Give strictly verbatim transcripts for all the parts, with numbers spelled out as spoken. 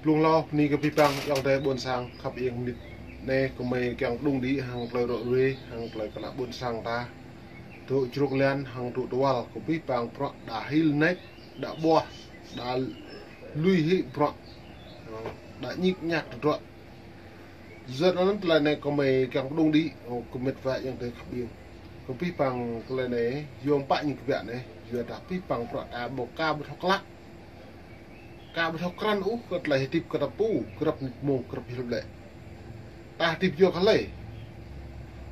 Blung hlâo bơni kơ abih bang ayŏng adơi ƀôn sang khăp iêng. Mơnit anai gơmơi kiăng pơđŭng đĭ hăng tơlơi ră ruai, hăng tơlơi kơ ană ƀôn sang ta dŏ čruk lan hăng dŏ tơwăl. Kơ abih bang bruă đa hil nač, đa ƀuah, đa lui hĭ bruă, đa ñik ñak tơdruă. Yua anŭn tơlơi anai gơmơi kiăng pơđŭng đĭ, ơ, kơ met wa ayŏng adơi khăp iêng. Kơ abih bang tơlơi anai, yua mơ̆ng pă ñu kơ biă anai, yua dah abih bang bruă ta ƀu ka ƀu thâo klă, ka ƀu thâo krăn ôh kơ tơlơi hơdip kơ ta pô, grăp mơnit mông, grăp hil lĕ. Ta hơdip yua kơ hlơi?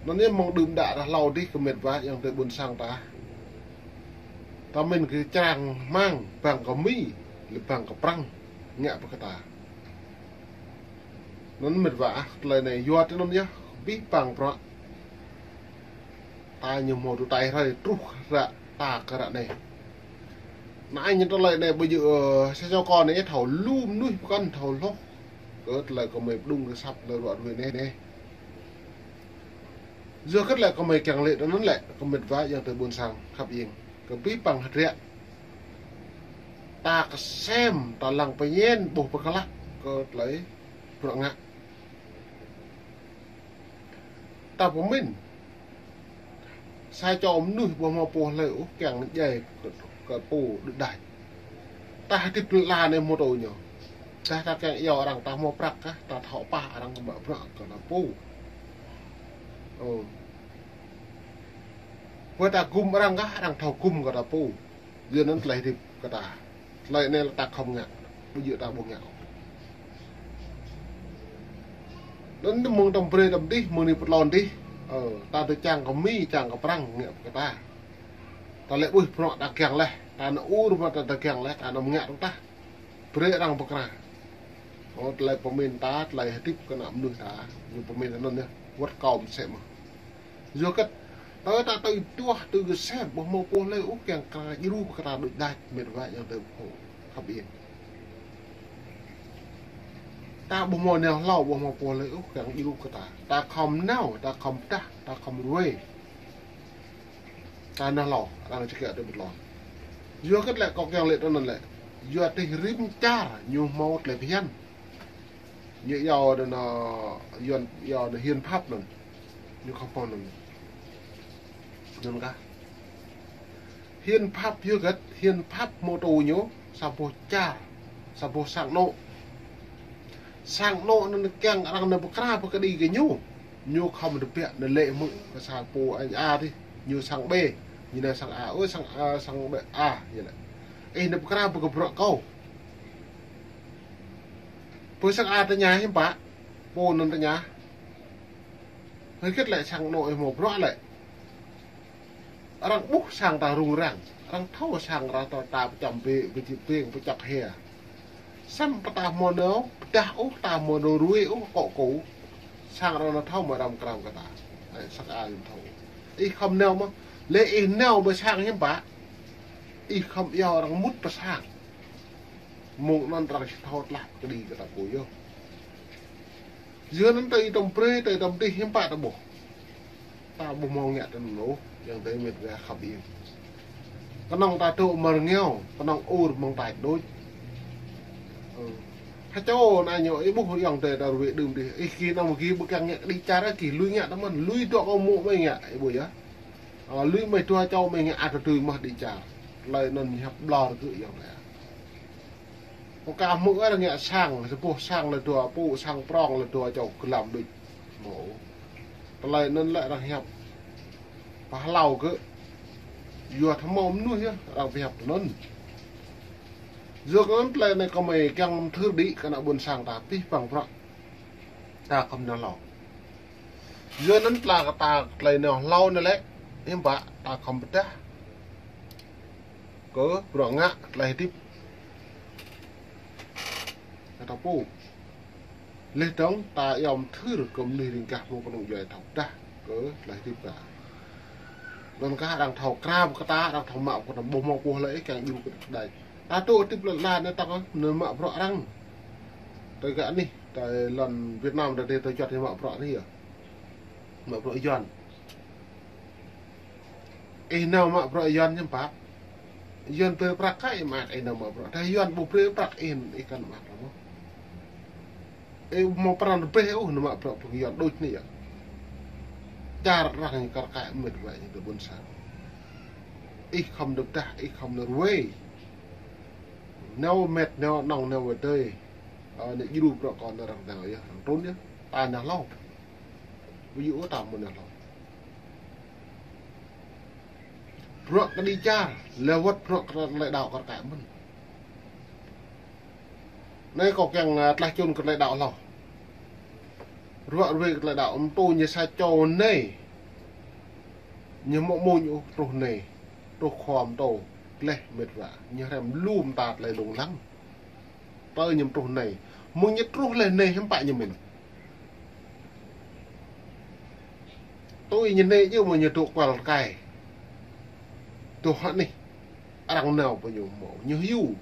Anŭn yơh mơ̆ng đưm đă ră hlâo adih kơ met wa ayŏng adơi ƀôn sang ta, ta mĭn kơ črang hmang, bang kơ Mi, lĕ bang kơ Prăng ngă brơi kơ ta. Anŭn met wa ah, tơlơi anai yua tui anŭn yơh, abih bang bruă ta ñu hmâo tŭ tai hrơi truh ră ta kơ ră anai. Anai ñu tơlơi anai ƀu djơ̆, ơ, sa čô kơ anai thâo lu mơnuih pơkŏn thâo hloh kơ tơlơi gơmơi pơđŭng kơ asăp tơlơi ră ruai anai anai. Yua hơget lĕ gơmơi kiăng lĕ tui anŭn lĕ, kơ met wa ayŏng adơi ƀôn sang khăp iêng, kơ abih bang hơdră ta kơsem, ta lăng pơñen ƀuh pơklă kơ tơlơi bruă ngă. Ta pơmĭn, sa čô mơnuih ƀu hmâo pô hlơi ôh kiăng djai kơ, kơ pô đôč đač. Ta hơdip lĕ anai hmâo tui ñu. Dah ta kiăng iâu arăng, ta hmâo prăk kah, ta thâo pah arăng kơ mă bruă kơ ta pô. Ơ. Wơ̆t ta gum arăng kah, arăng thâo gum kơ ta pô. Yua anŭn tơlơi hơdip kơ ta. Tơlơi anai lĕ ta khŏm ngă, ƀu djơ̆ ta ƀu ngă. Anŭn mơ̆ng tơm brơi tơm đih, mơ̆ng anai pơ tlôn đih, ơ, ta tơ čang kơ Mi, čang kơ Prăng ngă kơ ta. Ta lĕ ƀuh bruă ta kiăng laih, ta nao ur mă ta, ta kiăng laih, ta nao ngă tŭ tah. Brơi arăng pơkra. Ơ, tơlơi pơmĭn ta, tơlơi hơdip kơ ană mơnuih ta, ñu pơmĭn anŭn yơh, wơ̆t kâo mơsĕ mơ̆n. Yua hơget? Tơdah ta tui tuah, tui kơsem, ƀu hmâo pô hlơi ôh kiăng kra djru kơ ta đôč đač, met wa ayŏng adơi khăp iêng. Ta ƀu hmâo nao hlâo, ƀu hmâo pô hlơi ôh kiăng djru kơ ta. Ta khŏm nao, ta khŏm pơdah, ta khŏm ruai. Ta nao hlâo, arăng čơkă tui pơ tlôn. Yua hơget lĕ kâo kiăng lĕ tui anŭn lĕ? Yua adih rĭm čar ñu hmâo tơlơi phiăn. Ñu iâu anŭn, ơ, Yuan iâu anŭn hiến pháp anŭn. Ñu khŏm pơhmư̆ anŭn. Anŭn kah. Hiến pháp yua hơget, hiến pháp hmâo tui ñu, sa boh čar, sa boh sang anŏ. Sang anŏ anŭn kiăng arăng nao pơkra pơkơđi kơ ñu. Ñu khŏm tơbiă, nao lĕ hmư̆ kơ sa pô añ a adih. Ñu sang B, ñu nao sang A, ơ sang A, sang B A, ñu lĕ. Ih nao pơkra pơkơdrŏ kâo. Pơ sang A tơña hiư̆m pă, pô anŭn tơña. Hơget lĕ sang anŏ ih hmâo bruă lĕ. Arăng ƀuh sang ta rŭng răng. Arăng thâo sang arăng ta, ta pơčăm bĕ, pơčĭp bĕ, pơčŏk hia. Samơ̆ ta hmâo nao pơdah ôh, ta hmâo nao ruai ôh, kŏ kô. Sang arăng nao thâo mă arăng pơkra kơ ta. Ơ, sang A yơh thâo. Ih khŏm nao mơ̆. Lĕ ih nao ƀơi sang hiư̆m pă. Ih khŏm iâu arăng mŭt pơ sang. Mơ̆ng anŭn arăng či thâo tơlă kơđi kơ ta pô yơh. Yua anŭn tơl ih tơm brơi, tơl ih tơm đih hiư̆m pă ta ƀuh. Ta ƀu hmâo ngă tui anŭn ôh, ayŏng adơi met wa khăp iêng. Kơnơ̆ng ta dŏ mơ̆ng rơngiao, kơnơ̆ng ur mơ̆ng tač đôč. Ơ. Hơčô anai ñu, ih ƀuh ayŏng adơi ta ruai đưm đih. Ih gih anăm gih ƀu kiăng ngă kơđi čar, gih lui ngă tơ mơ̆n, lui dŏ kơ mơ̆ mơi ngă, ih ƀuh yơh. Ơ, lui mơi dua čô mơi ngă ăt tui mơ̆ kơđi čar. Tơlơi anŭn ñu hiăp ƀlŏr kơ ayŏng adơi. Pơkă hmư̆ arăng ngă sang, sa boh sang lĕ dua pô, sang prŏng lĕ dua čô gơlam đôč. Hmâo. Tơlơi anŭn lĕ arăng hiăp pơhlao kơ. Yua tơhmâo mơnuih yơh, arăng pơhiăp tui anŭn. Yua kơ anŭn tơlơi anai gơmơi kiăng thâo đĭ kơ ană ƀôn sang ta abih bang bruă. Ta khŏm nao hlâo. Yua anŭn tơlơi kơ ta tơlơi nao hlâo anai lĕ, hiư̆m pă ta khŏm pơdah kơ bruă ngă tơlơi hơdip kơ ta pô. Leh dơ̆ng ta iâu mơthưr kơ mơnuih riêng gah mơ̆ng kơnung djuai thâo pơdah kơ tơlơi hơdip ta. Anŭn kah arăng thâo krao kơ ta, arăng thâo mă kơ ta ƀu hmâo pô hlơi kiăng djru kơ ta đôč đač. Ta dŏ hơdip lŏn ala anai ta kơ anŭn mă bruă arăng. Tơl gah anih, tơl lŏn Việt Nam ta dêh tơl čuăt ñu mă bruă anih yơh. Mă bruă Yuan. Ih nao mă bruă Yuan hiư̆m pă. Yuan brơi prăk kơ ih mă, ih nao mă bruă. Tơdah Yuan ƀu brơi prăk ih, ih kăn mă bruă mơ̆. Ih hmâo pran rơbeh ôh nao mă bruă pơkơyuan đôč anai yơh. Čar arăng ñu kar kaĭ mĕt wa ñu tơ ƀôn sang. Ih khŏm dơ̆ng tah, ih khŏm nao ruai. Nao mĕt, nao anŏng, nao wa tơi. Ơ, nao djru bruă kơ arăng nao yơh, arăng trŭn yơh. Ta nao hlâo. Ƀu djơ̆ ôh ta hmâo nao hlâo. Bruă kơđi čar, lĕ wơ̆t bruă kơ tơlơi đaŏ kar kaĭ mơ̆n. Anai kâo kiăng, ă, tlaih čun kơ tơlơi đaŏ hlâo. Ruă ruai kơ tơlơi đaŏ, mơ̆ng tơ ñu sa čô anai. Ñu hmâo mơ̆ng ôh truh anai. Truh khua mơ̆ng tơ. Gleh mĕt wa. Ñu hrăm lu mơta tơlơi lông lăng. Tơ ñu truh anai. Mơ̆ng ñu truh leh anai hiư̆m pă ñu mĭn. Tui ñu anai yơh mơ̆ ñu dŏ kual rơkai. Dŏ hơnih. Arăng nao pơ ñu hmâo. Ñu hyu.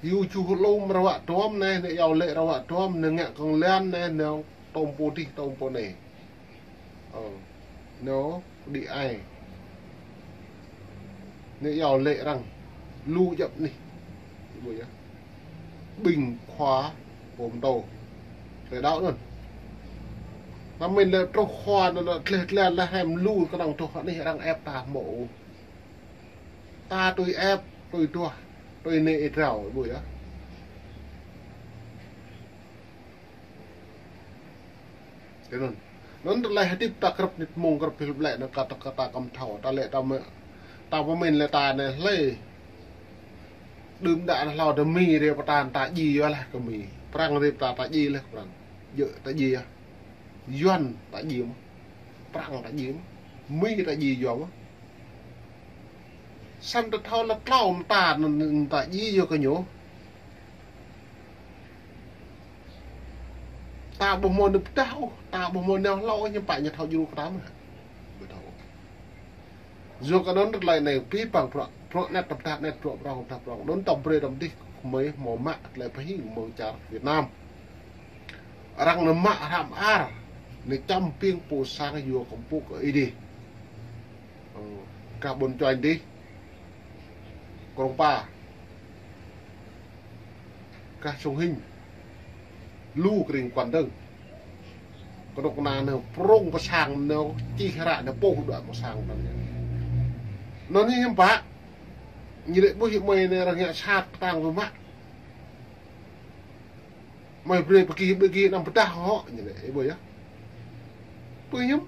Hyu čuh lŏm rơwă duăm anai, nao iâu laĭ rơwă duăm, nao ngă kơ̆ng lan anai, nao tơm pô dih, tơm pô anai. Ơ, nao đĭ ai. Nao iâu laĭ arăng. Lu djŏp anih. Ƀu yơh. Ƀing khua pô mơtô. Tơlơi đaŏ anŭn. Ta mĭn lĕ truh khua anŭn lĕ tleh tleh leh hrăm lu kơnơ̆ng truh anih arăng ĕp ta hmâo. Ta tui ĕp, tui duah, tui anai ih drao, ƀu yơh. Tui anŭn. Anŭn tơlơi hơdip ta krăp nit mông krăp hil blĕ anŭn kơ ta, kơ ta kăm thâo, ta lĕ ta mă, ta pơmĭn lĕ ta anai hlơi. Đưm đă anai hlâo ta Mi rai pơtă ta djai yơh laih kơ Mi. Prăng rai pơtă ta djai laih kơ Prăng. Djơ̆ ta djai yơh. Yuan ta djai mơ̆n. Prăng ta djai mơ̆n. Mi ta djai yơh mơ̆n. Săn ta thâo lăt tlâo mơta anŭn, anŭn ta djai yơh kơ ñu. Ta ƀu hmâo nao pơdah ôh, ta ƀu hmâo nao hlâo ôh, hiư̆m pă ñu thâo djru kơ ta mơ̆n. Ƀu thâo ôh. Yua kơ anŭn tơlơi anai pĭ păng bruă, bruă anet ta pơdah anet, bruă prŏng ta pơdah prŏng. Anŭn tơm brơi tơm dih kơmơi hmâo mă tơlơi pơhing mơ̆ng čar Việt Nam. Arăng nao mă hrăm ar, nao čăm ƀing pô sang yua kơmpuk kơ Ơi Adai. Ơ, kah ƀôn Čuañ dih. Krông Pa. Kah Sông Hinh. Lu kring kuan dơ̆ng. Kơnuk kơna nao prŏng pơ sang nao čih hră nao pôh đuaĭ mơ̆ng sang anŭn yơh. Anŭn anai hiư̆m pă. Ñu laĭ ƀuh ih mơi anai arăng ngă sat kơtang pơmă. Mơi brơi pơgi, pơgi anăm pơdah hŏ, ñu laĭ, ih ƀuh yơh. Ƀuh hiư̆m.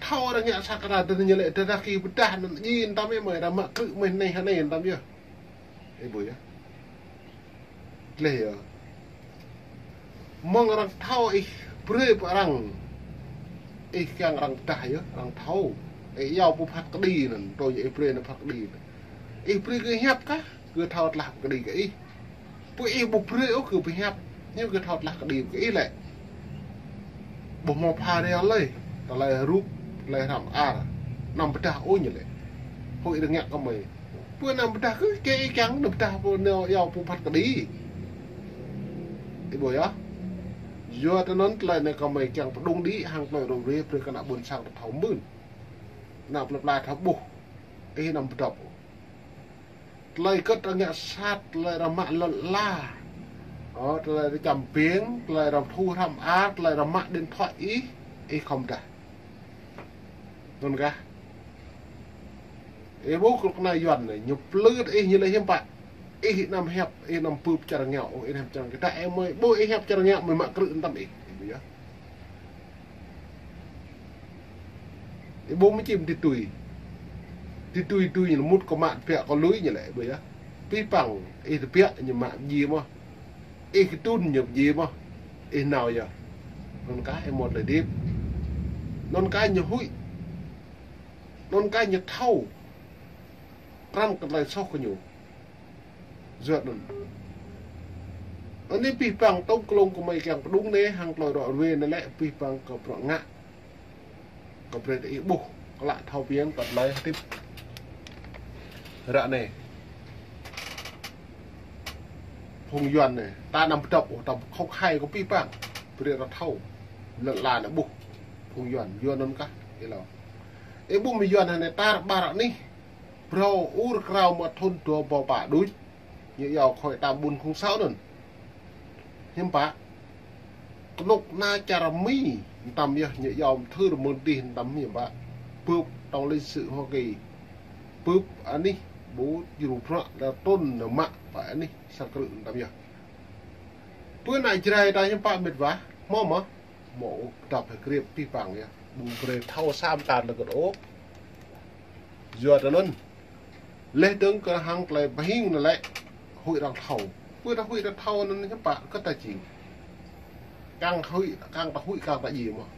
Thâo arăng ngă sat kơtang, tơdah ñu laĭ, tơdah ki pơdah anŭn djai anăm tăm ih mơi, arăng mă krư̆ mơi anai hơnai anăm tăm yơh. Ih ƀuh yơh. Gleh yơh. Mơ̆ng arăng thâo ih brơi pơ arăng. Ih kiăng arăng pơdah yơh, arăng thâo. Ih iâu pô phat kơđi anŭn, tui ih brơi anŭn phat kơđi anŭn. Ih brơi kơ hiăp kah, kơ thâo tlah pơkơđi kơ ih. Pô ih ƀu brơi ôh kơ pơhiăp, ñu kơ thâo tlah kơđi kơ ih lĕ. Ƀu hmâo pha reo lơi, tơlơi rup, tơlơi hrăm ar. Anăm pơdah ôh ñu lĕ. Hơi rơngiă kơ mơi. Pô anăm pơdah kơ, kơ ih kiăng anăm pơdah pô nao iâu pô phat kơđi. Ih ƀuh yơh. Yua tơ anŭn tơlơi anai kơ mơi kiăng pơđŭng đĭ hăng tơlơi rŏ ruai brơi kơ ană ƀôn sang ta thâo mưn. Ană plơi pla thâo ƀuh. Ih anăm pơdŏp. Tơlơi kơt arăng ngă sat, tơlơi arăng mă lŏn ala. Ơ, tơlơi arăng čăm ƀing, tơlơi arăng thu hrăm ar, tơlơi arăng mă điện thoại ih, ih khŏm pơdah. Anŭn kah. Ih ƀuh kơnuk kơna Yuan anai, ñu plư ih ñu laĭ hiư̆m pă. Ih anăm hiăp, ih anăm bưp čar ngă, ôh, ih anăm hiăp čar ngă. Kơ ta ih mơi, ƀuh ih hiăp čar ngă, mơi mă krư̆ anăm tăm ih. Ih ƀuh yơh. Ih ƀuh mơ̆ čim tui tui. Tui tui tui ñu lĕ mŭt kơ mă tơbiă kơ lui ñu lĕ, ih ƀuh yơh. Pĭ păng, ih tơbiă ñu mă djai mơ̆n. Ih kơtŭn ñu djai mơ̆n. Ih nao yơh. Anŭn kah ih mŭt lĕ dip. Anŭn kah ñu huĭ. Anŭn kah ñu thâo. Krăn kơ tơlơi soh kơ ñu. Yua anŭn. Anai pĭ păng tŏng klông kơ mơi kiăng pơđŭng anai hăng tơlơi rŏ ruai anai lĕ pĭ păng kơ bruă ngă. Kơ brơi tơ ih ƀuh, kơ lă thâo ƀiă kơ tơlơi hơdip. Ră anai. Phung Yuan anai, ta anăm pơdŏp ôh, ta khŏk hai kơ pĭ păng. Brơi ră thâo. Lŏn ala anai ƀuh. Phung Yuan, Yuan anŭn kah, ih lâo. Ih ƀuh mơi Yuan anai tar ƀar anih. Phrâo ur krao mă thŭn dua rơbâo pă đôč. Ñu yua khôi tam ƀun khung sáu anŭn. Hiư̆m pă. Kơnuk kơna čar Mi tam yơh, ñu yua mơthưr mơ̆ng dih tam hiư̆m pă. Bưp tong lịch sử Hoa Kỳ. Bưp anih ƀu djru bruă lĕ trŭn nao mă pă anih sang krư̆ tam yơh. Pơ anai Jrai ta hiư̆m pă mĕt wa, hmâo mơ̆? Hmâo ôh, dăp hơkrip pih pang yơh. Ƀu brơi thâo sa mơta lơkơt ôh. Yua tơ anŭn. Leh dơ̆ng kơ hăng tơlơi pơhing anai lĕ, huĭ arăng thâo. Pơ ta huĭ ta thâo anŭn hiư̆m pă kơ ta jing. Kang huĭ, kang ta huĭ, kang ta djai mơ̆n.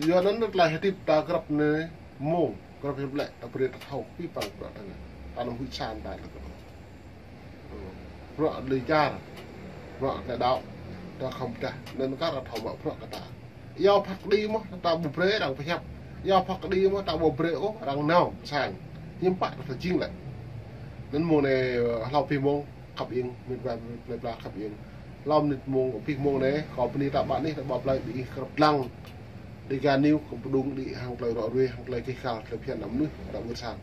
Yua anŭn tơlơi hơdip ta grăp anai mơ̆ng, grăp hiăp lĕ, ta brơi ta thâo, pih pang bruă ta anai. Ta anăm huĭ sa mơta lơkơt ôh. Bruă lĕ čar, bruă tơlơi đaŏ, ta khŏm pơdah, anŭn kar ta thâo mă bruă kơ ta. Yua phat kơđi mơ̆n, ta ƀu brơi arăng pơhiăp. Yua phat kơđi mơ̆n, ta ƀu brơi ôh, arăng nao, sang. Hiư̆m pă ta jing lĕ. Anŭn mơ̆ng anai, hlâo pih mơ̆ng, khăp iêng, mĕt wa, mĕt wa khăp iêng. Hlâo mơnit mơ̆ng, pih mơ̆ng anai, kâo bơni ta ƀă anih, ta ƀă blai, ƀing ih krăp lăng. Dega News, kâo pơdŏng đĭ hăng tơlơi rŏ ruai, hăng tơlơi kih kal, tơlơi phiăn ană mơnuih, ta ƀuh sang.